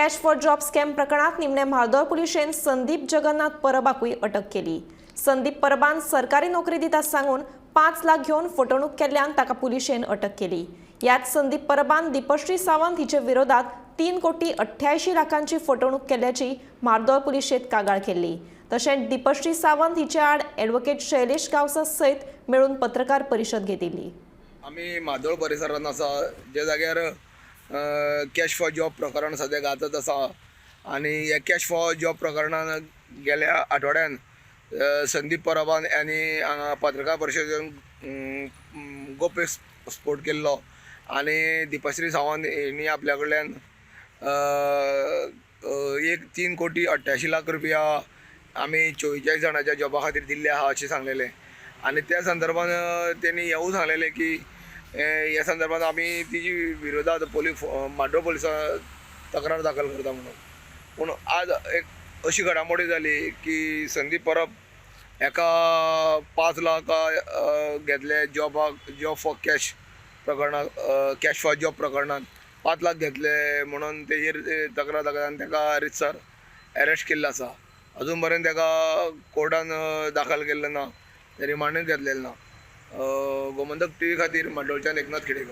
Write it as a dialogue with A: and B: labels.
A: Cash for job scam प्रकरणात निमणे म्हार्दोळ पुलिशेन संदीप जगन्नाथ परबाकूय अटक केली. संदीप परबान सरकारी नोकरी दिता सांगून 5 लाख घेवन फटवणूक केल्ल्यान ताका पुलिशेन अटक केली. याच संदीप परबान दीपश्री सावंत हिचे विरोधात 3 कोटी 88 लाखांची फटवणूक केल्ल्याची म्हार्दोळ पुलिशेत कागाळ केल्ली. तशेंच दीपश्री सावंत हिचे आड ॲडव्होकेट शैलेश गांवसा सयत मेळून पत्रकार परिशद घेतिल्ली.
B: आमी म्हादोळ परिसरांत आसा, ज्या जाग्यार कॅश फॉर जॉब प्रकरण सद्या गाजत आसा. आनी ह्या कॅश फॉर जॉब प्रकरणान गेल्या आठवड्यान संदीप परबान आनी हांगा पत्रकार परिशदेन गोप्य स्फोट केल्लो आनी दीपश्री सावंत हिणी आपल्या कडल्यान एक 3 कोटी 88 लाख रुपया आमी 44 जाणाच्या जॉबा खातीर दिल्ले आहा अशें सांगलेलें. आनी त्या संदर्भान तेणी हेवूय सांगलेलें की ह्या संदर्भात आमी तिजी विरोधात म्हाड्डोळ पुलिसां तक्रार दाखल करता म्हणून. पूण आज एक अशी घडामोडी जाली की संदीप परब हेका 5 लाख घेतले जॉबाक, जॉब फॉर कॅश प्रकरणात, कॅश फॉर जॉब प्रकरणात 5 लाख घेतले म्हणून तेजेर तक्रार दाखल आनी तेका रितसर अरेस्ट केल्लो आसा. अजून पर्यंत तेका कोर्टान दाखल केल्लें ना, रिमांडूय घेतलेलें ना. गोमंतक टीव्ही खातीर म्हाड्डोळच्यान एकनाथ खेडेकर.